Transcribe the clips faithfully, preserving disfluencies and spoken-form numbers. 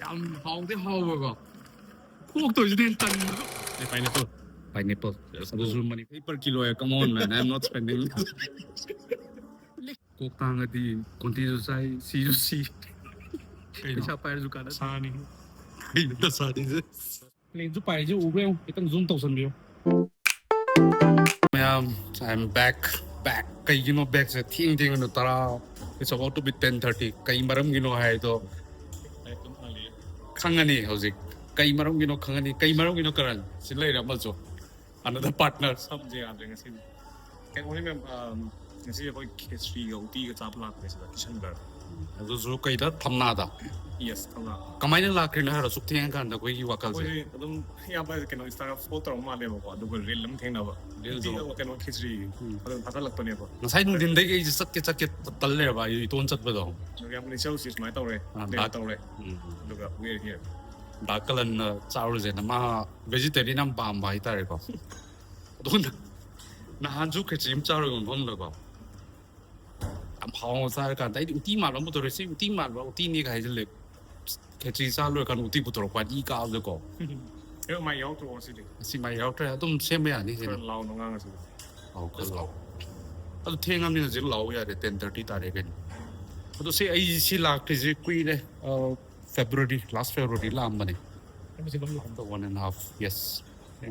ꯌꯥꯝ ꯍꯥꯎꯗꯤ ꯍꯥꯎꯕꯀꯣ꯫ ꯈꯣꯛꯇꯣꯏꯁꯤꯗꯤ ꯍꯦꯟꯅ ꯇꯟꯕꯗꯣ꯫ Pineapple. Pineapple. Yes, ꯑꯗꯨꯁꯨ bro. Money. Paper kilo, come on, man. I'm not spending. ꯀꯣꯛ ꯇꯥꯡꯉꯗꯤ ꯀꯣꯟꯇꯤꯁꯨ ꯆꯥꯏ, ꯁꯤꯁꯨ ꯁꯤ꯫ ꯀꯩꯅꯣ? ꯄꯩꯁꯥ ꯄꯥꯏꯔꯁꯨ ꯀꯥꯟꯅꯗꯦ꯫ ꯁꯥꯅꯤ꯫ ꯀꯩꯅꯣ ꯁꯥꯅꯤꯁꯦ? Planeꯁꯨ ꯄꯥꯏꯔꯤꯁꯦ ꯎꯕ꯭ꯔꯥ ꯌꯦꯡꯉꯨ, ꯈꯤꯇꯪ zoom ꯇꯧꯁꯟꯕꯤꯌꯨ꯫ ꯃꯌꯥꯝ, I'm back, back. ꯀꯩꯒꯤꯅꯣ backꯁꯦ ꯊꯦꯡ ꯊꯦꯡꯅ ꯇꯔꯥ, it's about to be ten thirty. ꯀꯩ ꯃꯔꯝꯒꯤꯅꯣ ꯍꯥꯏꯗꯣ ꯈꯪꯉꯅꯤ ꯍꯧꯖꯤꯛ꯫ ꯀꯩ ꯃꯔꯝꯒꯤꯅꯣ ꯈꯪꯉꯅꯤ꯫ ꯀꯩ ꯃꯔꯝꯒꯤꯅꯣ ꯀꯔꯟ? ꯁꯤ ꯂꯩꯔꯦ ꯑꯃꯁꯨ꯫ Another partner. ꯁꯝꯁꯦ ꯌꯥꯗ꯭ꯔꯦ ꯉꯁꯤꯗꯤ꯫ Can only ma'am, um, ꯉꯁꯤ ꯑꯩꯈꯣꯏ ꯈꯦꯆ꯭ꯔꯤꯒ ꯎꯇꯤꯒ ꯆꯥꯕ ꯂꯥꯛꯄꯅꯦ ꯁꯤꯗ ꯀꯤꯁꯟꯒꯔ꯫ ꯑꯗꯨꯁꯨ ꯀꯩꯗ? ꯊꯝꯅꯥꯗ? Yes, ꯊꯝꯅꯥ꯫ ꯀꯃꯥꯏꯅ ꯂꯥꯛꯈ꯭ꯔꯤꯅꯣ ꯍꯥꯏꯔꯣ, ꯁꯨꯛ ꯊꯦꯡꯉꯀꯥꯟꯗ ꯑꯩꯈꯣꯏꯒꯤ ꯋꯥꯈꯜꯁꯦ? ꯑꯩꯈꯣꯏꯁꯦ ꯑꯗꯨꯝ ꯏꯌꯥꯝꯕ ꯀꯩꯅꯣ Instagram follow ꯇꯧꯔꯝꯕ ꯃꯥꯜꯂꯦꯕꯀꯣ, ꯑꯗꯨꯒ reel ꯑꯃ ꯊꯦꯡꯅꯕ꯫ Reelꯗꯣ꯫ ꯎꯇꯤꯒ ꯀꯩꯅꯣ ꯈꯦꯆ꯭ꯔꯤ ꯎꯝ꯫ ꯑꯗꯨꯝ ꯊꯥꯒꯠꯂꯛꯄꯅꯦꯕ꯫ ꯉꯁꯥꯏ ꯅꯨꯡꯊꯤꯟꯗꯒꯤ ꯑꯩꯁꯦ ꯆꯠꯀꯦ ꯆꯠꯀꯦ ꯇꯜ ꯂꯩꯔꯕ, ꯑꯩ ꯏꯇꯣꯟ ꯆꯠꯄꯗꯣ꯫ ꯑꯗꯨꯒ ꯌꯥꯝ ꯆꯧꯁꯤ ꯁꯨꯃꯥꯏꯅ ꯇꯧꯔꯦ, ꯑꯥ, plan ꯗꯥꯛ-, ꯇꯧꯔꯦ꯫ ꯎꯝ꯫ ꯑꯗꯨꯒ we are here꯫ ꯗꯥꯛ ꯀꯂꯟꯅ ꯆꯥꯔꯨꯁꯦꯅ, ꯃꯥ vegetarian ꯌꯥꯝ ꯄꯥꯝꯕ ꯍꯥꯏꯇꯥꯔꯦꯀꯣ꯫ ꯑꯗꯨꯒ ꯅꯍꯥꯟꯁꯨ ꯈꯦꯆ꯭ꯔꯤ ꯑꯃ ꯆꯥꯔꯨꯏ ꯃꯐꯝꯗꯀꯣ꯫ ꯌꯥꯝ ꯍꯥꯎꯅ ꯆꯥꯔꯀꯥꯟꯗ ꯑꯩꯗꯤ ꯎꯇꯤ ꯃꯥꯟꯕ ꯑꯃ ꯄꯨꯊꯣꯔꯛꯑꯦ꯫ "ꯁꯤ ꯎꯇꯤ ꯃꯥꯟꯕ ꯎꯇꯤꯅꯦꯒ" ꯍꯥꯏꯖꯤꯜꯂꯦ꯫ ꯈꯦꯆ꯭ꯔꯤ ꯆꯥ ꯂꯣꯏꯔꯀꯥꯟꯗ ꯎꯇꯤ ꯄꯨꯊꯣꯔꯛꯄ ꯍꯥꯏꯗꯤ ꯏ ꯀꯥꯕꯗꯀꯣ꯫ ꯑꯦ, ꯃꯥꯏ ꯌꯥꯎꯗ꯭ꯔꯣ ꯉꯁꯤꯗꯤ? ꯉꯁꯤ ꯃꯥꯏ ꯌꯥꯎꯔꯛꯇ꯭ꯔꯦ, ꯑꯗꯨꯝ ꯁꯦꯝꯕ ꯌꯥꯅꯤ ꯀꯩꯅꯣ꯫ ꯈꯔ ꯂꯥꯎꯅ ꯉꯥꯡꯉꯁꯤ꯫ ꯑꯧ, ꯈꯔ ꯂꯥꯎ꯫ ꯑꯗꯨ ꯊꯦꯡꯉꯕꯅꯤꯅ ꯍꯧꯖꯤꯛ ꯂꯥꯎ ꯌꯥꯔꯦ, ten thirty ꯇꯥꯔꯦ ꯀꯩꯅꯣ꯫ ꯑꯗꯣ ꯁꯤ ꯑꯩ ꯁꯤ ꯂꯥꯛꯇ꯭ꯔꯤꯁꯦ ꯀꯨꯏꯔꯦ꯫ ꯑ, February, last February ꯂꯥꯛꯑꯝꯕꯅꯦ꯫ ꯑꯩꯁꯦ ꯑꯗꯨꯝ ꯂꯥꯛꯑꯝꯕ꯫ One and a half, yes꯫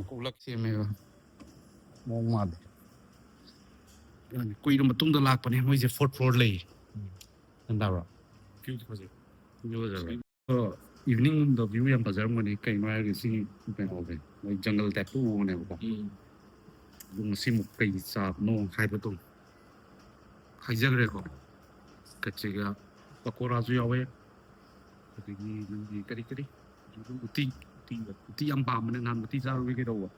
ꯀꯣꯛꯂꯛ ꯁꯦꯝꯃꯦꯕ꯫ ꯃꯑꯣꯡ ꯃꯥꯜꯂꯦ꯫ ꯀꯨꯏꯔ ꯃꯇꯨꯡꯗ ꯂꯥꯛꯄꯅꯦ꯫ ꯃꯣꯏꯁꯦ fourth floor ꯂꯩ꯫ ꯎꯝ꯫ ꯒ꯭ꯌꯥꯟ ꯇꯥꯕ꯭ꯔꯣ? Viewꯁꯦ ꯐꯖꯩ꯫ View ꯐꯖꯕ꯫ ꯑꯗꯣ eveningꯗ view ꯌꯥꯝ ꯐꯖꯔꯝꯒꯅꯤ꯫ ꯀꯩꯅꯣ ꯍꯥꯏꯔꯒ ꯁꯤ ꯀꯩꯅꯣꯁꯦ, ꯃꯣꯏ jungle typeꯇ ꯎꯕꯅꯦꯕꯀꯣ꯫ ꯎꯝ꯫ ꯑꯗꯣ ꯉꯁꯤꯃꯨꯛ ꯀꯩ ꯆꯥꯕꯅꯣ ꯍꯥꯏꯕꯗꯣ ꯍꯥꯏꯖꯈ꯭ꯔꯦꯀꯣ꯫ ꯈꯦꯆ꯭ꯔꯤꯒ ꯄꯀꯣꯔꯥꯁꯨ ꯌꯥꯎꯋꯦ꯫ ꯑꯗꯒꯤ ꯅꯪꯒꯤ ꯀꯔꯤ ꯀꯔꯤ? ꯎꯇꯤ, ꯎꯇꯤ, ꯎꯇꯤ ꯌꯥꯝ ꯄꯥꯝꯕꯅꯦ꯫ ꯅꯍꯥꯟ ꯎꯇꯤ ꯆꯥꯔꯨꯒꯦ ꯀꯩꯗꯧꯕ?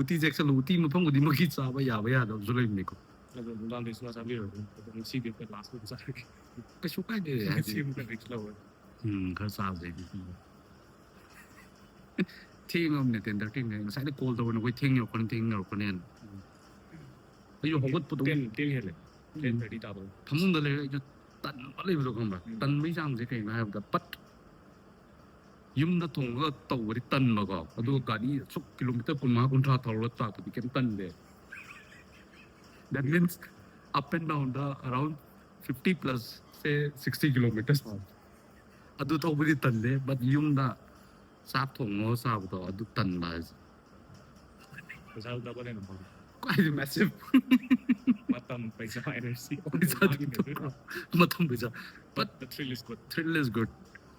ꯎꯇꯤ ꯆꯦꯛꯁꯜꯂꯨ, ꯎꯇꯤ ꯃꯐꯝ ꯈꯨꯗꯤꯡꯃꯛꯀꯤ ꯆꯥꯕ ꯌꯥꯕ ꯌꯥꯗꯕꯁꯨ ꯂꯩꯕꯅꯤꯀꯣ꯫ ꯑꯗꯣ ꯅꯨꯡꯗꯥꯡꯗꯤ ꯁꯨꯡꯆꯥ ꯆꯥꯕꯤꯔꯣꯏ꯫ ꯑꯗꯣ ꯉꯁꯤꯗꯤ ꯑꯩꯈꯣꯏ last ꯑꯣꯏꯅ ꯆꯥꯔꯒꯦ꯫ ꯀꯩꯁꯨ ꯀꯥꯏꯗꯦ, ꯍꯥꯏꯗꯤ꯫ ꯉꯁꯤ ꯑꯃꯨꯛꯀ risk ꯂꯧꯔꯦ꯫ ꯎꯝ, ꯈꯔ ꯆꯥꯕꯗꯩꯗꯤ꯫ ꯊꯦꯡꯉꯕꯅꯦ, ten thirty ꯅꯦ꯫ ꯉꯁꯥꯏꯗ call ꯇꯧꯕꯅꯦ, ꯑꯩꯈꯣꯏ ꯊꯦꯡ ꯌꯧꯔꯛꯀꯅꯤ, ꯊꯦꯡ ꯌꯧꯔꯛꯀꯅꯤꯅ꯫ ꯑꯩꯁꯨ ꯍꯧꯒꯠꯄꯗꯣ ten, ten ꯍꯦꯜꯂꯦ꯫ ꯎꯝ꯫ Ten thirty ꯇꯥꯗꯧꯔꯦ꯫ ꯐꯃꯨꯡꯗ ꯂꯩꯔꯦ ꯑꯩꯁꯨ꯫ ꯇꯟꯕ ꯂꯩꯕꯗꯣ ꯈꯪꯕ꯭ꯔꯥ? ꯎꯝ꯫ ꯇꯟꯕꯩ ꯆꯥꯡꯁꯦ ꯀꯩꯅꯣ ꯍꯥꯏꯕꯗ, ꯄꯠ ꯌꯨꯝꯗ ꯊꯣꯡꯉꯒ ꯇꯧꯕꯗꯤ ꯇꯟꯕꯀꯣ, ꯑꯗꯨꯒ ꯒꯥꯔꯤ ꯑꯁꯨꯛ ꯀꯤꯂꯣꯃꯤꯇꯔ ꯀꯨꯟꯃꯉꯥ ꯀꯨꯟꯊ꯭ꯔꯥ ꯊꯧꯔꯒ ꯆꯥꯛꯄꯗꯤ ꯀꯩꯝ ꯇꯟꯗꯦ꯫ That means up and down the around fifty plus, say sixty kilometers, ꯑꯗꯨ ꯊꯧꯕꯗꯤ ꯇꯟꯗꯦ, but ꯌꯨꯝꯗ ꯆꯥꯛ ꯊꯣꯡꯉꯒ ꯆꯥꯕꯗꯣ ꯑꯗꯨ ꯇꯟꯕ ꯍꯥꯏꯁꯦ꯫ ꯄꯩꯁꯥ ꯗꯕꯜ ꯑꯣꯏꯅ ꯐꯪꯉꯦ꯫ ꯀꯥꯏꯗꯤ massive ꯃꯇꯝ, ꯄꯩꯁꯥ, energy꯫ ꯄꯩꯁꯥꯗꯤ ꯃꯇꯝ ꯄꯩꯁꯥ, but The thrill is good. Thrill is good.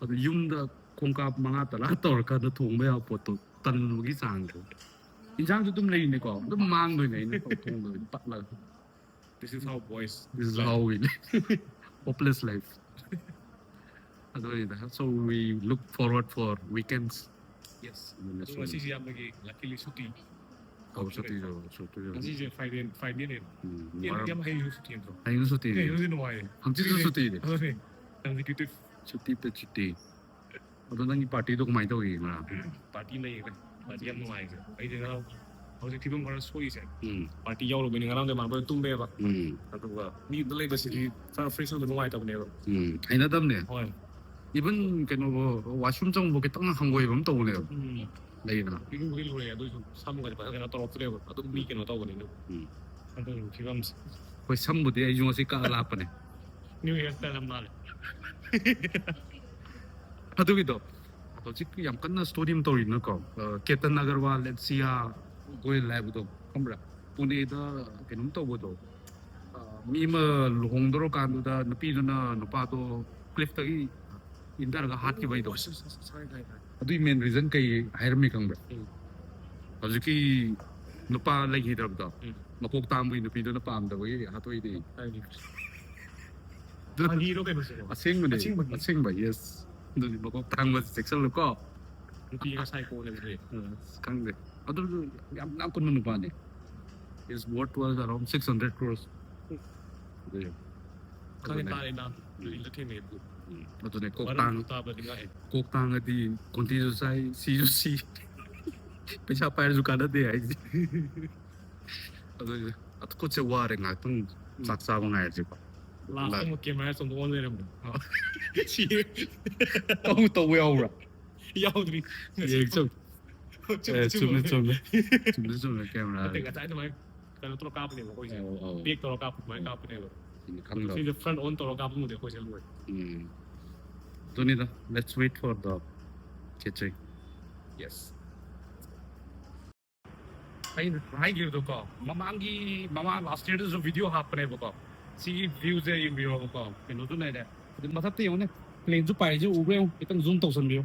ꯑꯗꯨ ꯌꯨꯝꯗ ꯈꯣꯡꯀꯥꯞ ꯃꯉꯥ ꯇꯔꯥ ꯇꯧꯔꯀꯥꯟꯗ ꯊꯣꯡꯕ ꯌꯥꯕ ꯄꯣꯠꯇꯣ ꯇꯟꯕꯒꯤ ꯆꯥꯡꯗꯣ꯫ ꯏꯟꯁꯥꯡꯁꯨ ꯑꯗꯨꯝ ꯂꯩꯔꯤꯅꯤꯀꯣ, ꯑꯗꯨꯝ ꯃꯥꯡꯗꯣꯏꯅꯦ ꯑꯩꯅ ꯊꯣꯡꯗꯣꯏꯅꯤ ꯄꯠꯂꯒ꯫ This is how boys. This is how we live. Hopeless life. ꯑꯗꯨꯅꯤꯗ, so we look forward for weekends. Yes. ꯑꯗꯨ ꯉꯁꯤꯁꯦ ꯌꯥꯝꯕꯒꯤ luckily ꯁꯨꯇꯤ꯫ ꯑꯧ, ꯁꯨꯇꯤꯁꯨ, ꯁꯨꯇꯤꯁꯨ꯫ ꯉꯁꯤꯁꯦ Friday, Friday ꯅꯦꯕ꯫ ꯎꯝ, ꯌꯥꯝ ꯃꯔꯝ ꯌꯥꯝ ꯍꯌꯦꯡꯁꯨ ꯁꯨꯇꯤ ꯅꯠꯇ꯭ꯔꯣ? ꯍꯌꯦꯡꯁꯨ ꯁꯨꯇꯤꯅꯤ꯫ ꯑꯦ, ꯑꯗꯨꯗꯤ ꯅꯨꯡꯉꯥꯏꯌꯦ꯫ ꯍꯪꯆꯤꯠꯁꯨ ꯁꯨꯇꯤꯅꯤ꯫ ꯑꯗꯨꯅꯦ, consecutive ꯁꯨꯇꯤ ꯄꯦ ꯁꯨꯇꯤ꯫ ꯑꯗꯣ ꯅꯪꯒꯤ party ꯗꯣ ꯀꯃꯥꯏꯅ ꯇꯧꯈꯤ ꯉꯔꯥꯡ? Party ꯂꯩꯌꯦ꯫ Party ꯌꯥꯝ ꯅꯨꯡꯉꯥꯏꯈ꯭ꯔꯦ꯫ ꯑꯩꯁꯦ ꯉꯔꯥꯡ ꯍꯧꯖꯤꯛ ꯐꯤꯕꯝ ꯈꯔ ꯁꯣꯛꯏꯁꯦ꯫ ꯎꯝ, Party ꯌꯥꯎꯔꯨꯕꯩꯅꯤ, ꯉꯔꯥꯡꯗ ꯃꯥꯟꯕ ꯇꯨꯝꯕ ꯌꯥꯕ꯫ ꯎꯝ, ꯑꯗꯨꯒ ꯃꯤ ꯑꯝꯇ ꯂꯩꯕꯁꯤꯗꯤ ꯈꯔ fresh ꯑꯣꯏꯕ ꯅꯨꯡꯉꯥꯏꯇꯕꯅꯦꯕ꯫ ꯎꯝ, ꯍꯩꯅꯗꯕꯅꯦ꯫ ꯍꯣꯏ꯫ Even ꯀꯩꯅꯣ, washroom ꯆꯪꯕ ꯈꯤꯇꯪ ꯍꯪꯒꯣꯏꯕ ꯑꯃ ꯇꯧꯕꯅꯦꯕ꯫ ꯎꯝ꯫ ꯂꯩꯗꯅ꯫ ꯏꯔꯨꯕꯨꯗꯤ ꯂꯨꯔꯦ, ꯑꯗꯨꯏꯁꯨ ꯁꯝꯒꯗꯤ ꯐꯖꯅ ꯀꯩꯅꯣ ꯇꯧꯔꯛꯇ꯭ꯔꯦꯕ꯫ ꯑꯗꯨꯝ ꯃꯤ ꯀꯩꯅꯣ ꯇꯧꯕꯅꯤꯅ꯫ ꯎꯝ꯫ ꯑꯗꯨꯒꯤ ꯐꯤꯕꯝꯁꯦ꯫ ꯍꯣꯏ, ꯁꯝꯕꯨꯗꯤ ꯑꯩꯁꯨ ꯉꯁꯤ ꯀꯛꯑ ꯂꯥꯛꯄꯅꯦ꯫ New hairstyle ꯑꯃ ꯃꯥꯜꯂꯦ꯫ ꯑꯗꯨꯒꯤꯗꯣ ꯍꯧꯖꯤꯛ ꯌꯥꯝ ꯀꯟꯅ story ꯑꯃ ꯇꯧꯔꯤꯅꯀꯣ, ꯑ, ꯀꯦꯇꯟ ꯑꯒꯔꯋꯥꯜ, ꯂꯦꯠꯁꯤꯌꯥ ꯒꯣꯌꯜ ꯍꯥꯏꯕꯗꯣ ꯈꯪꯕ꯭ꯔꯥ? ꯄꯨꯅꯦꯗ ꯀꯩꯅꯣꯝ ꯇꯧꯕꯗꯣ, ꯑ, ꯃꯤ ꯑꯃ ꯂꯨꯍꯣꯡꯗꯧꯔꯀꯥꯟꯗꯨꯗ ꯅꯨꯄꯤꯗꯨꯅ ꯅꯨꯄꯥꯗꯣ cliff ꯇꯒꯤ ꯏꯟꯊꯔꯒ ꯍꯥꯠꯈꯤꯕꯩꯗꯣ꯫ ꯑꯁ, ꯑꯁ, ꯑꯁ, ꯈꯪꯉꯦ, ꯈꯪꯉꯦ, ꯈꯪꯉꯦ꯫ ꯑꯗꯨꯏ main reason ꯀꯩ ꯍꯥꯏꯔꯝꯃꯤ ꯈꯪꯕ꯭ꯔꯥ? ꯎꯝ꯫ ꯍꯧꯖꯤꯛꯀꯤ ꯅꯨꯄꯥ ꯂꯩꯈꯤꯗ꯭ꯔꯕꯗꯣ, ꯎꯝ꯫ ꯃꯀꯣꯛ ꯇꯥꯡꯕꯒꯤ ꯅꯨꯄꯤꯗꯨꯅ ꯄꯥꯝꯗꯕꯒꯤ ꯍꯥꯠꯇꯣꯛꯏꯅꯦ꯫ ꯈꯪꯉꯦ꯫ ꯑꯗꯨ ꯐꯥꯒꯤꯔꯣ ꯀꯩꯅꯣ ꯁꯤꯕꯣ? ꯑꯁꯦꯡꯕꯅꯦ꯫ ꯑꯁꯦꯡꯕꯒꯤ? ꯑꯁꯦꯡꯕ, yes꯫ ꯑꯗꯨꯗꯤ ꯃꯀꯣꯛ ꯇꯥꯡꯕ ꯆꯦꯛꯁꯜꯂꯨꯀꯣ꯫ ꯅꯨꯄꯤꯒ psycho ꯅꯦꯕ꯫ ꯑ, ꯑꯁ, ꯈꯪꯗꯦ꯫ ꯑꯗꯨꯁꯨ ꯌꯥꯝ ꯏꯅꯥꯛ ꯈꯨꯟꯕ ꯅꯨꯄꯥꯅꯦ꯫ His worth was around six hundred crores. ꯑꯗꯨ ꯌꯦꯡꯉꯣ꯫ ꯈꯪꯉꯦ, ꯑꯗꯨꯅꯦ꯫ ꯇꯥꯔꯦ, ꯅꯍꯥꯟ reel ꯊꯦꯡꯅꯩ ꯑꯗꯨ꯫ ꯎꯝ, ꯑꯗꯨꯅꯦ, ꯀꯣꯛ ꯃꯔꯝ ꯇꯥꯡ-, ꯇꯥꯕꯗꯤ ꯉꯥꯛꯑꯦ꯫ ꯀꯣꯛ ꯇꯥꯡꯉꯗꯤ ꯈꯣꯟꯊꯤꯁꯨ ꯆꯥꯏ, ꯁꯤꯁꯨ ꯁꯤ꯫ ꯄꯩꯁꯥ ꯄꯥꯏꯔꯁꯨ ꯀꯥꯟꯅꯗꯦ ꯍꯥꯏꯁꯦ꯫ ꯑꯗꯨ ꯑꯗꯨ ꯈꯨꯠꯁꯦ ꯋꯥꯔꯦ, ꯉꯥꯏꯍꯥꯛꯇꯪ ꯆꯥꯛ ꯆꯥꯕ ꯉꯥꯏꯔꯁꯤꯀꯣ꯫ ꯂꯥꯁꯇ ꯑꯃꯨꯛ ꯀꯦꯃꯦꯔꯥ ꯆꯣꯡꯊꯣꯛꯑ ꯂꯩꯔꯝꯕ꯫ ꯁꯤ ꯇꯧ ꯇꯧꯕ ꯌꯥꯎꯕ꯭ꯔꯥ? ꯌꯥꯎꯗ꯭ꯔꯤ꯫ ꯌꯦꯡ ꯆꯨꯝ ꯑꯦ, ꯆꯨꯝꯃꯦ ꯆꯨꯝꯃꯦ ꯆꯨꯝꯃꯦ ꯆꯨꯝꯃꯦ ꯀꯦꯃꯦꯔꯥ ꯅꯠꯇꯦ, ꯉꯁꯥꯏ ꯑꯗꯨꯃꯥꯏꯅ ꯀꯩꯅꯣ ꯇꯧꯔ ꯀꯥꯞꯄꯅꯦꯕ ꯑꯩꯈꯣꯏꯁꯦ꯫ ꯑꯧ, ꯑꯧ. ꯄꯦꯛ ꯇꯧꯔ ꯀꯥꯞꯄ ꯑꯗꯨꯃꯥꯏꯅ ꯀꯥꯞꯄꯅꯦꯕ꯫ ꯈꯪꯗꯕ ꯁꯤꯁꯦ ꯐ꯭ꯔꯟ ꯑꯣꯟ ꯇꯧꯔ ꯀꯥꯞꯄꯕꯨꯗꯤ ꯑꯩꯈꯣꯏꯁꯦ ꯂꯣꯏ꯫ ꯎꯝ. ꯑꯗꯨꯅꯤꯗ, let's wait for the catering. Yes. ꯑꯩꯅ ꯍꯥꯏꯈꯤꯕꯗꯣꯀꯣ, ꯃꯃꯥꯡꯒꯤ ꯃꯃꯥꯡ ꯂꯥꯁ ꯌꯔꯗꯁꯨ ꯚꯤꯗꯤꯑꯣ ꯍꯥꯞꯄꯅꯦꯕꯀꯣ꯫ ꯁꯤꯒꯤ ꯚ꯭ꯌꯨꯁꯦ ꯌꯦꯡꯕꯤꯔꯣꯕꯀꯣ, ꯀꯩꯅꯣꯁꯨ ꯂꯩꯔꯦ꯫ ꯑꯗꯨ ꯃꯊꯛꯇ ꯌꯦꯡꯉꯨꯅꯦ, ꯄ꯭ꯂꯦꯟꯁꯨ ꯄꯥꯏꯔꯤꯁꯦ ꯎꯕ꯭ꯔꯥ ꯌꯦꯡꯉꯨ, ꯈꯤꯇꯪ ꯖꯨꯝ ꯇꯧꯁꯟꯕꯤꯌꯨ꯫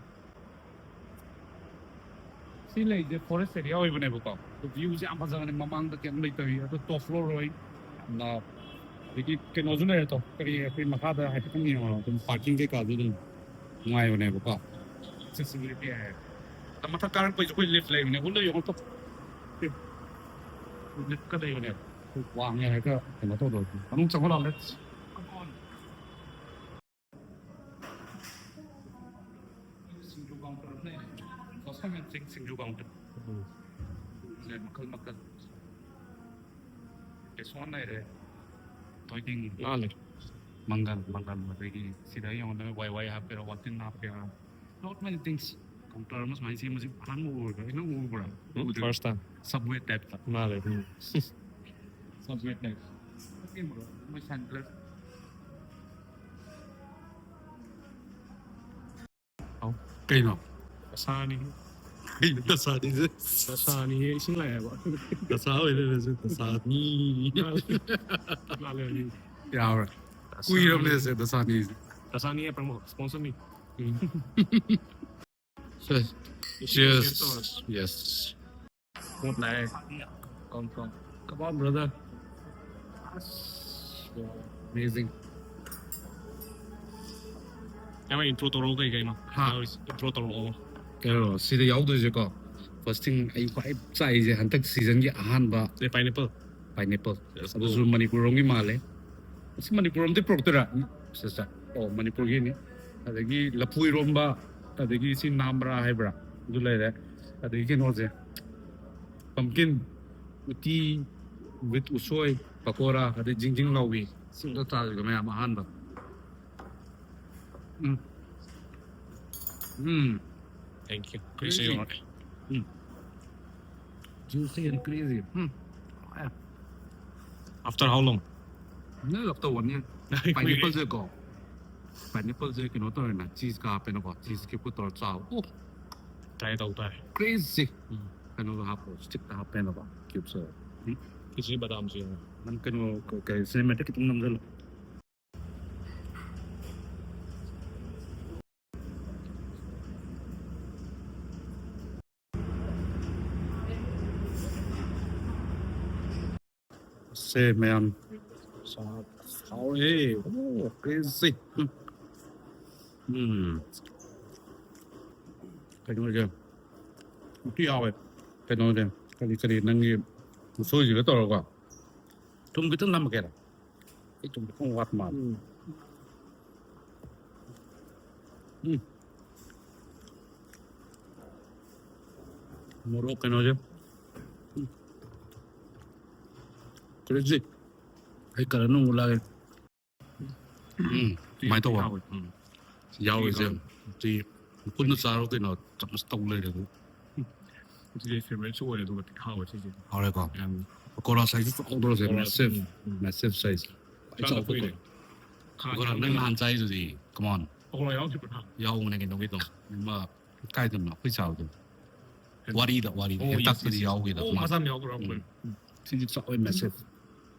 ꯁꯤ ꯂꯩꯁꯦ ꯐꯣꯔꯦꯁ ꯑꯦꯔꯤꯌꯥ ꯑꯣꯏꯕꯅꯦꯕꯀꯣ꯫ ꯑꯗꯨ ꯚ꯭ꯌꯨꯁꯦ ꯌꯥꯝ ꯐꯖꯕꯅꯦ, ꯃꯃꯥꯡꯗ ꯀꯩꯝ ꯂꯩꯇꯕꯤ, ꯑꯗꯨ ꯇꯣꯞ ꯐ꯭ꯂꯣꯔ ꯑꯣꯏ꯫ ꯌꯥꯝꯅ ꯑꯗꯒꯤ ꯀꯩꯅꯣꯁꯨ ꯂꯩꯔꯦ ꯇꯣ, ꯀꯔꯤ ꯑꯩꯈꯣꯏ ꯃꯈꯥꯗ ꯍꯥꯏꯐꯦꯠꯇꯪ ꯌꯦꯡꯉꯣ, ꯑꯗꯨꯝ ꯄꯥꯔꯀꯤꯡ ꯀꯩꯀꯥꯁꯨ ꯑꯗꯨꯝ ꯅꯨꯡꯉꯥꯏꯕꯅꯦꯕꯀꯣ꯫ ꯑꯦꯛꯁꯦꯁꯤꯕꯤꯂꯤꯇꯤ ꯍꯥꯏꯔꯦ꯫ ꯑꯗ ꯃꯊꯛ ꯀꯥꯔꯛꯄꯩꯁꯨ ꯑꯩꯈꯣꯏ ꯂꯤꯐ ꯂꯩꯕꯅꯦ, ꯎꯠꯂ ꯌꯦꯡꯉꯣ ꯇꯣ꯫ ꯂꯤꯐꯀ ꯂꯩꯕꯅꯦꯕ꯫ ꯋꯥꯡꯉꯦ ꯍꯥꯏꯔꯒ ꯀꯩꯅꯣ ꯇꯧꯗꯧꯁꯦ꯫ ꯃꯅꯨꯡ ꯆꯪꯉꯣ ꯂꯥꯎ, let's. ꯁꯤꯡꯖꯨ ꯀꯥꯎꯟꯇꯔ ꯑꯃ ꯂꯩꯔꯦ꯫ Custom and drink ꯁꯤꯡꯖꯨ ꯀꯥꯎꯟꯇꯔ꯫ ꯁꯦ ꯃꯈꯜ ꯃꯈꯜ꯫ ꯀꯦꯁꯣꯟ ꯂꯩꯔꯦ꯫ ꯊꯣꯏꯗꯤꯡ꯫ ꯃꯥꯅꯦ. ꯃꯪꯒꯜ, ꯃꯪꯒꯜ, ꯑꯗꯒꯤ ꯁꯤꯗ ꯌꯦꯡꯉꯣ, ꯅꯣꯏ ꯋꯥꯏ ꯋꯥꯏ ꯍꯥꯞꯀꯦꯔꯥ, ꯋꯥꯇꯤꯟ ꯍꯥꯞꯀꯦꯔꯥ꯫ Not many things. ꯀꯥꯎꯟꯇꯔ ꯑꯃ ꯁꯨꯃꯥꯏꯅ ꯁꯦꯝꯕꯁꯤ ꯑꯍꯥꯟꯕ ꯎꯔꯒ, ꯑꯩꯅ ꯎꯕ꯭ꯔꯥ? ꯎꯗ꯭ꯔꯤ. First time. Subway type ꯇ꯫ ꯃꯥꯅꯦ. ꯎꯝ. Subway type. ꯌꯦꯡꯕ꯭ꯔꯣ? ꯃꯣꯏ ꯁꯟꯒ꯭ꯂꯥꯁ꯫ ꯀꯩꯅꯣ? ꯗꯁꯥꯅꯤ꯫ ꯀꯩꯅꯣ ꯗꯁꯥꯅꯤꯁꯦ? ꯗꯁꯥꯅꯤ, ꯏꯁꯤꯡ ꯂꯥꯛꯑꯦꯕ꯫ ꯗꯁꯥ ꯑꯣꯏ ꯂꯩꯔꯁꯨ ꯗꯁꯥꯅꯤ. ꯂꯥꯛꯑꯦ꯫ ꯌꯥꯎꯔꯦ. ꯀꯨꯏꯔꯕꯅꯦ ꯁꯦ ꯗꯁꯥꯅꯤꯁꯦ. ꯗꯁꯥꯅꯤ ꯄ꯭ꯔꯃꯣ, sponsor me. Cheers. Yes. Yes. ꯄꯣꯠ ꯂꯥꯛꯑꯦ꯫ Come, come. Come on, brother. Amazing. ꯀꯃꯥꯏ intro ꯇꯧꯔꯛꯑꯣ, ꯀꯩ ꯀꯩꯅꯣ? ꯍꯥ. Intro ꯇꯧꯔꯛꯑꯣ꯫ ꯀꯩꯅꯣ ꯁꯤꯗ ꯌꯥꯎꯗꯣꯏꯁꯦꯀꯣ, first thing ꯑꯩ ꯈ꯭ꯋꯥꯏ ꯆꯥꯛꯏꯁꯦ ꯍꯟꯗꯛ season ꯒꯤ ꯑꯍꯥꯟꯕ ꯑꯦ, pineapple. Pineapple. Yes, ꯑꯗꯨꯁꯨ ꯃꯅꯤꯄꯨꯔ ꯔꯣꯝꯒꯤ ꯃꯥꯜꯂꯦ꯫ ꯑꯁꯤ ꯃꯅꯤꯄꯨꯔ ꯔꯣꯝꯗꯤ ꯄꯨꯔꯛꯇꯣꯏꯔꯥ? ꯁꯤꯁꯇꯔ, ꯑꯣ, ꯃꯅꯤꯄꯨꯔꯒꯤꯅꯤ. ꯑꯗꯒꯤ ꯂꯐꯨ ꯏꯔꯣꯝꯕ, ꯑꯗꯒꯤ ꯁꯤ ꯅꯥꯝꯕ꯭ꯔꯥ ꯍꯥꯏꯕ꯭ꯔꯥ, ꯑꯗꯨ ꯂꯩꯔꯦ. ꯑꯗꯒꯤ ꯀꯩꯅꯣꯁꯦ, pumpkin, ꯎꯇꯤ with ꯎꯁꯣꯏ, ꯄꯀꯣꯔꯥ, ꯑꯗꯩ ꯖꯤꯡ ꯖꯤꯡ ꯂꯥꯎꯕꯤ, ꯁꯤ ꯑꯝꯇ ꯆꯥꯁꯤꯀꯣ ꯃꯌꯥꯝ ꯑꯍꯥꯟꯕ꯫ ꯎꯝ꯫ ꯎꯝ꯫ Thank you. Crazy. Crazy. Um. Juicy and crazy. Um. After how long? ꯅꯣꯏ ꯂꯞ ꯇꯧꯕꯅꯤ꯫ Pineapple ꯁꯦ ꯀꯣ꯫ Pineapple ꯁꯦ ꯀꯩꯅꯣ ꯇꯧꯔꯦꯅ, cheese ꯀ ꯍꯥꯞꯄꯦꯅꯀꯣ꯫ Cheese cube ꯀ ꯇꯧꯔ ꯆꯥꯎ꯫ ꯑꯣ, Try ꯇꯧ ꯇꯥꯔꯦ. Crazy. ꯀꯩꯅꯣꯗꯣ ꯍꯥꯞꯄꯣ, stick ꯇ ꯍꯥꯞꯄꯦꯅꯀꯣ, cube ꯁꯦ꯫ ꯎꯝ꯫ ꯀꯤꯁꯤ ꯕꯗꯥꯝꯁꯨ ꯌꯦꯡꯉꯣ. ꯅꯪ ꯀꯩꯅꯣ, ꯀꯩ, cinematic ꯈꯤꯇꯪ ꯅꯝꯁꯤꯜꯂꯣ꯫ ꯁꯦ ꯃꯌꯥꯝ꯫ ꯍꯥꯎꯔꯦ꯫ ꯑꯣ, crazy. ꯎꯝ꯫ ꯎꯝ꯫ ꯀꯩꯅꯣꯁꯦ꯫ ꯎꯇꯤ ꯍꯥꯎꯋꯦ꯫ ꯀꯩꯅꯣꯁꯦ꯫ ꯀꯔꯤ ꯀꯔꯤ ꯅꯪꯒꯤ ꯎꯁꯣꯏꯁꯤꯒ ꯇꯧꯔꯒ꯫ ꯊꯨꯝ ꯈꯤꯇꯪ ꯅꯝꯃꯛꯀꯦꯔꯥ? ꯑꯩ ꯊꯨꯝ ꯈꯤꯇꯪ ꯋꯥꯠꯄ ꯃꯥꯜꯂꯦ꯫ ꯎꯝ꯫ ꯎꯝ꯫ ꯃꯣꯔꯣꯛ ꯀꯩꯅꯣꯁꯦ꯫ ꯎꯝ꯫ Crazy꯫ ꯑꯩ ꯀꯔꯟ ꯑꯃꯨꯛ ꯂꯥꯛꯑꯦ꯫ ꯎꯝ꯫ ꯀꯃꯥꯏꯅ ꯇꯧꯕ? ꯌꯥꯎꯔꯤꯁꯦ꯫ ꯎꯇꯤ ꯄꯨꯟꯅ ꯆꯥꯔꯣ ꯀꯩꯅꯣ, ꯆꯥꯃꯁ ꯇꯧ ꯂꯩꯔꯦ ꯑꯗꯨ꯫ ꯁꯤꯁꯦ favourite ꯁꯨ ꯑꯣꯏꯔꯦ, ꯑꯗꯨꯒ ꯊꯤ ꯍꯥꯎꯋꯦ ꯁꯤꯁꯦ꯫ ꯍꯥꯎꯔꯦꯀꯣ? ꯌꯥꯝ ꯄꯀꯣꯔꯥ size ꯆꯥꯎꯗ꯭ꯔꯣꯁꯦ, massive, ꯎꯝ꯫ Massive size꯫ ꯑꯩ ꯆꯥꯗ ꯆꯥꯎ ꯀꯨꯏꯔꯦ꯫ ꯄꯀꯣꯔꯥ꯫ ꯄꯀꯣꯔꯥ ꯅꯪ ꯅꯍꯥꯟ ꯆꯥꯏꯗꯨꯗꯤ, come on꯫ ꯄꯀꯣꯔꯥ ꯌꯥꯎꯗ꯭ꯔꯤꯕ ꯅꯍꯥꯟ? ꯌꯥꯎꯕꯅꯦ ꯀꯩꯅꯣꯒꯤꯗꯣ꯫ ꯑꯃ ꯀꯥꯏꯗꯅꯣ ꯑꯩꯈꯣꯏ ꯆꯥꯕꯗꯣ? ꯋꯥꯔꯤꯗ, ꯋꯥꯔꯤꯗ꯫ ꯑꯣ, yes, ꯍꯦꯟꯇꯥꯛꯇꯗꯤ yes, yes. ꯌꯥꯎꯈꯤꯗ ꯑꯣ, ꯃꯥ꯫ ꯃꯆꯥ ꯑꯃ ꯌꯥꯎꯈ꯭ꯔꯕ? ꯎꯝ꯫ ꯎꯝ꯫ ꯁꯤꯗꯤ ꯆꯥꯎꯋꯦ, massive꯫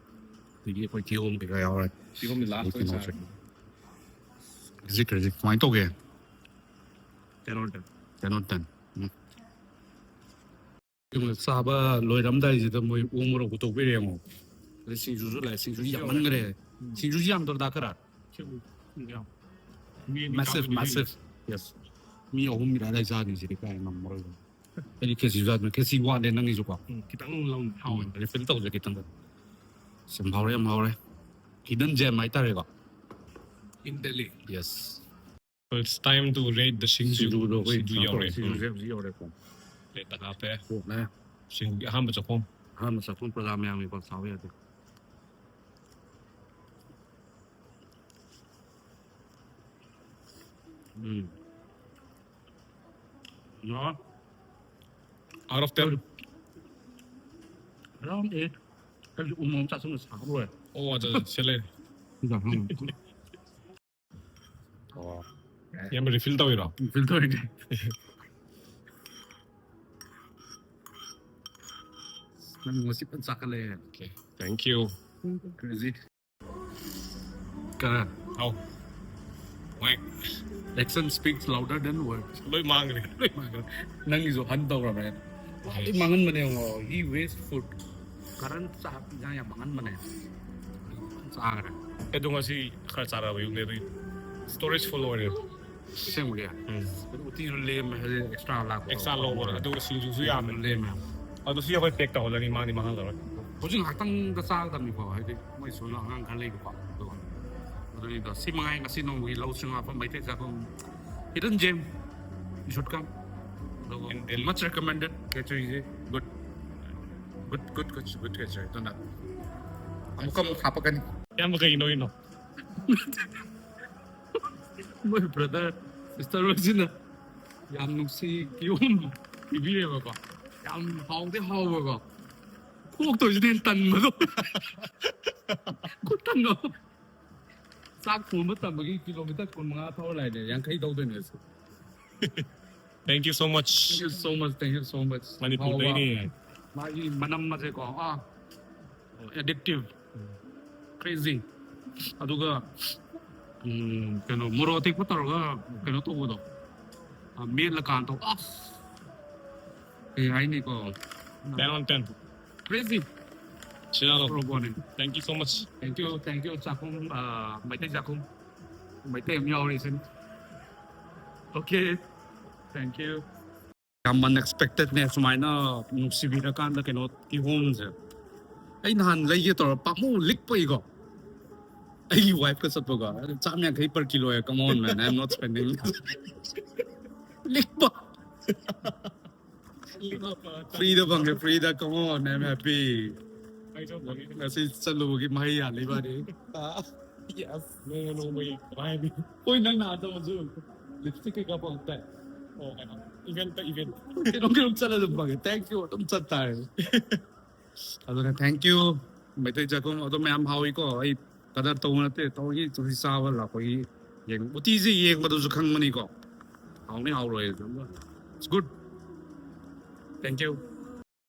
ꯑꯗꯒꯤ ꯑꯩꯈꯣꯏ ꯀꯤꯍꯣꯝ ꯀꯩꯀꯥ ꯌꯥꯎꯔꯦ꯫ ꯀꯤꯍꯣꯝꯗꯤ last ꯑꯣꯏꯅ ꯀꯩꯅꯣꯁꯦ꯫ ꯆꯥꯔꯦ꯫ Crazy, crazy꯫ ꯀꯃꯥꯏꯅ ꯇꯧꯒꯦ? Ten on ten. Ten on ten꯫ ꯎꯝ꯫ ꯀꯩꯅꯣ ꯆꯥꯕ ꯂꯣꯏꯔꯝꯗꯥꯏꯁꯤꯗ ꯃꯣꯏ ꯎ ꯃꯣꯔꯣꯛ ꯄꯨꯊꯣꯛꯄꯤꯔꯦ ꯌꯦꯡꯉꯣ꯫ ꯑꯗꯩ ꯁꯤꯡꯖꯨꯁꯨ ꯂꯥꯛꯑꯦ, ꯁꯤꯡꯖꯨꯁꯨ ꯌꯥꯝꯃꯟꯈ꯭ꯔꯦ꯫ ꯎꯝ꯫ ꯁꯤꯡꯖꯨꯁꯨ ꯌꯥꯝꯗ꯭ꯔꯣ ꯗꯥ ꯈꯔ? ꯌꯥꯝ꯫ ꯃꯤ ꯑꯅꯤ Massive, ꯆꯥꯕꯗꯤ massive꯫ Yes꯫ ꯃꯤ ꯑꯍꯨꯝꯒꯤ ꯑꯗꯥꯏ ꯆꯥꯗꯣꯏꯁꯤꯗꯤ ꯀꯥꯏ ꯉꯝꯃꯔꯣꯏ꯫ ꯑꯩꯗꯤ ꯈꯦꯆꯤ ꯆꯥꯗꯣꯏꯅꯦ꯫ ꯈꯦꯆꯤ ꯋꯥꯠꯂꯦ ꯅꯪꯒꯤꯁꯨꯀꯣ꯫ ꯎꯝ, ꯈꯤꯇꯪ ꯂꯧꯅ ꯍꯥꯎꯋꯦ꯫ ꯎꯝ, refill ꯇꯧꯁꯦ ꯈꯤꯇꯪ꯫ ꯑꯁ, ꯌꯥꯝ ꯍꯥꯎꯔꯦ, ꯌꯥꯝ ꯍꯥꯎꯔꯦ꯫ Hidden gem ꯍꯥꯏꯇꯥꯔꯦꯀꯣ꯫ In Delhi. Yes꯫ So it's time to rate the ꯁꯤꯡꯖꯨ꯫ ꯁꯤꯡꯖꯨꯗꯣ ꯑꯩꯈꯣꯏ ꯁꯤꯡꯖꯨ ꯀꯩꯅꯣ ꯌꯧꯔꯦ꯫ ꯇꯧꯔꯦ꯫ ꯁꯤꯡꯖꯨꯁꯦ ꯍꯧꯖꯤꯛ ꯌꯧꯔꯦꯀꯣ꯫ Plate ꯇ ꯍꯥꯞꯄꯦ꯫ ꯀꯣꯛꯅꯦ꯫ ꯁꯤꯡꯖꯨꯒꯤ ꯑꯍꯥꯟꯕ ꯆꯥꯛꯈꯣꯝ꯫ ꯑꯍꯥꯟꯕ ꯆꯥꯛꯈꯨꯝ ꯄ꯭ꯔꯖꯥ ꯃꯌꯥꯝꯒꯤꯀꯣ ꯆꯥꯕ ꯌꯥꯗꯦ꯫ ꯎꯝ. ꯌꯥ. Out of ten. Around eight. ꯀꯔꯤ ꯎꯃꯣꯔꯣꯛ ꯆꯥꯁꯤꯟꯕ ꯁꯥꯕ ꯂꯣꯏꯔꯦ꯫ ꯑꯣ, ꯑꯠꯆꯥ, ꯑꯠꯆꯥ, ꯁꯤ ꯂꯩꯔꯦ꯫ ꯁꯤꯗ ꯍꯪꯉꯣ꯫ ꯑꯣ꯫ ꯏꯌꯥꯝꯕ refill ꯇꯧꯔꯤꯔꯣ? Refill ꯇꯧꯔꯤꯅꯦ꯫ ꯅꯪ ꯉꯁꯤ ꯐꯖꯅ ꯆꯥꯈꯠꯂꯛꯑꯦ꯫ Thank you. Crazy. ꯀꯔ꯫ ꯑꯧ꯫ ꯃꯣꯏ Action speaks louder than words. ꯂꯣꯏ ꯃꯥꯡꯈ꯭ꯔꯦ꯫ ꯅꯪꯒꯤꯁꯨ ꯍꯟ ꯇꯧꯔꯕꯅꯦ꯫ ꯂꯣꯏ ꯃꯥꯡꯍꯟꯕꯅꯦ ꯌꯦꯡꯉꯣ꯫ He waste food. ꯀꯔꯟ ꯆꯥꯛ ꯏꯟꯖꯥꯡ ꯌꯥꯝ ꯃꯥꯡꯍꯟꯕꯅꯦ꯫ ꯆꯥꯈ꯭ꯔꯦ꯫ ꯑꯗꯣ ꯉꯁꯤ ꯈꯔ ꯆꯥꯔꯕ ꯌꯨꯝꯗꯩ ꯑꯗꯨꯒꯤ storage full ꯑꯣꯏꯔꯦ꯫ ꯑꯁꯦꯡꯕꯒꯤ꯫ ꯎꯝ꯫ ꯑꯗꯨ ꯎꯇꯤꯁꯨ ꯂꯦꯝꯃꯦ ꯍꯥꯏꯗꯤ extra ꯂꯥꯛꯄ꯫ Extra ꯂꯧꯕ ꯑꯗꯨꯒ ꯁꯤꯡꯖꯨꯁꯨ ꯌꯥꯝꯃꯦ꯫ ꯂꯦꯝꯃꯦ꯫ ꯑꯗꯣ ꯁꯤ ꯑꯩꯈꯣꯏ pack ꯇꯧꯍꯜꯂꯅꯤ, ꯃꯥꯡꯗꯤ ꯃꯥꯡꯍꯜꯂꯔꯣꯏ꯫ ꯍꯧꯖꯤꯛ ꯉꯥꯏꯍꯥꯛꯇꯪꯗ ꯆꯥꯒꯗꯕꯅꯤꯀꯣ, ꯍꯥꯏꯗꯤ ꯃꯣꯏ ꯁꯣꯝꯗ ꯑꯉꯥꯡ ꯈꯔ ꯂꯩꯕꯀꯣ꯫ ꯑꯗꯨꯒ ꯑꯗꯨꯅꯤꯗ ꯁꯤ ꯃꯉꯥꯏ ꯉꯁꯤ ꯅꯣꯡꯃꯒꯤ ꯂꯧ ꯁꯤꯡ ꯍꯥꯞꯄ ꯃꯩꯇꯩ ꯆꯥꯛꯈꯨꯝ꯫ Hidden gem. You should come. ꯑꯗꯨꯒ In Delhi. Much recommended ꯈꯦꯆ꯭ꯔꯤꯁꯦ꯫ Good. Good, good, good, good ꯈꯦꯆ꯭ꯔꯤ꯫ ꯑꯗꯨꯅ ꯑꯃꯨꯛꯀ ꯑꯃꯨꯛ ꯍꯥꯞꯄꯛꯀꯅꯤ꯫ ꯏꯌꯥꯝꯕ ꯀꯩꯒꯤꯅꯣ ꯀꯩꯅꯣ? ꯃꯣꯏ brother, sister ꯍꯣꯏꯁꯤꯅ ꯌꯥꯝ ꯅꯨꯡꯁꯤ ꯀꯤꯍꯣꯝ ꯄꯤꯕꯤꯔꯦꯕꯀꯣ꯫ ꯌꯥꯝ ꯍꯥꯎꯗꯤ ꯍꯥꯎꯕꯀꯣ꯫ ꯈꯣꯛꯇꯣꯏꯁꯤꯗꯤ ꯇꯟꯕꯗꯣ꯫ ꯈꯨꯇꯟꯗꯣ꯫ ꯆꯥꯛ ꯊꯣꯡꯕ ꯇꯝꯕꯒꯤ kilometre ꯀꯨꯟ ꯃꯉꯥ ꯊꯧꯔ ꯂꯥꯛꯏꯅꯦ, ꯌꯥꯡꯈꯩ ꯊꯧꯗꯣꯏꯅꯦ꯫ Thank you so much. Thank you so much, thank you so much. ꯃꯅꯤꯄꯨꯔꯗꯩꯅꯦ꯫ ꯃꯥꯒꯤ ꯃꯅꯝ ꯑꯁꯦꯀꯣ, ꯑꯥ, addictive, crazy. ꯑꯗꯨꯒ ꯎꯝ, ꯀꯩꯅꯣ, ꯃꯣꯔꯣꯛ ꯑꯇꯦꯛꯄ ꯇꯧꯔꯒ ꯀꯩꯅꯣ ꯇꯧꯕꯗꯣ, ꯑ, ꯃꯦꯠꯂꯀꯥꯟꯗ ꯇꯧ-, ꯑꯁ, ꯀꯩ ꯍꯥꯏꯅꯤꯀꯣ? Ten on ten. Crazy. ꯆꯤꯌꯥꯂꯣ꯫ ꯄ꯭ꯔꯣꯕꯣꯅꯤ꯫ Thank you so much. Thank you, thank you, ꯆꯥꯛꯈꯨꯝ, ꯑ, ꯃꯩꯇꯩ ꯆꯥꯛꯈꯨꯝ꯫ ꯃꯩꯇꯩ ꯑꯃ ꯌꯥꯎꯔꯤ ꯁꯤꯅꯤ꯫ Okay, thank you. ꯌꯥꯝ unexpected ꯅꯦ ꯁꯨꯃꯥꯏꯅ ꯅꯨꯡꯁꯤꯕꯤꯔꯀꯥꯟꯗ ꯀꯩꯅꯣ ꯀꯤꯍꯣꯝꯁꯦ꯫ ꯑꯩ ꯅꯍꯥꯟ ꯂꯩꯒꯦ ꯇꯧꯔ ꯄꯥꯝꯃꯨ ꯂꯤꯛꯄꯩꯀꯣ꯫ ꯑꯩꯒꯤ wife ꯀ ꯆꯠꯄꯀꯣ꯫ ꯆꯥꯝ ꯌꯥꯡꯈꯩ per kilo ꯌꯦ, come on man, I am not spending. ꯂꯤꯛꯄ꯫ Free ꯗ ꯐꯪꯉꯦ, free the, come on, I am happy. ꯉꯁꯤ ꯆꯠꯂꯨꯕꯒꯤ ꯃꯍꯩ ꯌꯥꯜꯂꯤ ꯏꯕꯥꯅꯤ꯫ Yes. ꯅꯣꯡꯃ ꯅꯣꯡꯃꯒꯤ ꯀꯃꯥꯏ ꯍꯥꯏꯅꯤ? ꯍꯣꯏ, ꯅꯪ ꯅꯍꯥꯟ ꯇꯧꯕꯁꯨ꯫ ꯂꯤꯞꯁꯇꯤꯛ ꯀꯩꯀꯥ ꯐꯪꯉꯛꯇꯥꯏ? ꯑꯣ, ꯀꯩꯅꯣ, ꯏꯚꯦꯟꯠꯇ, ꯏꯚꯦꯟꯠ꯫ ꯀꯩꯅꯣꯝ ꯀꯩꯅꯣꯝ ꯆꯠꯂ ꯑꯗꯨꯝ ꯐꯪꯉꯦ꯫ Thank you ꯑꯗꯨꯝ ꯆꯠ ꯇꯥꯔꯦ꯫ ꯑꯗꯨꯅ thank you꯫ ꯃꯩꯇꯩ ꯆꯥꯛꯈꯨꯝ ꯑꯗꯨꯝ ꯃꯌꯥꯝ ꯍꯥꯎꯏꯀꯣ꯫ ꯑꯩ ꯀꯗꯔ ꯇꯧꯕ ꯅꯠꯇꯦ, ꯇꯧꯕꯒꯤ ꯆꯥꯕ ꯂꯥꯛꯄꯒꯤ ꯌꯦꯡ-, ꯎꯇꯤꯁꯦ ꯌꯦꯡꯕꯗꯁꯨ ꯈꯪꯕꯅꯤꯀꯣ꯫ ꯍꯥꯎꯅꯤ ꯍꯥꯎꯔꯣꯏ꯫ It's good. Thank you꯫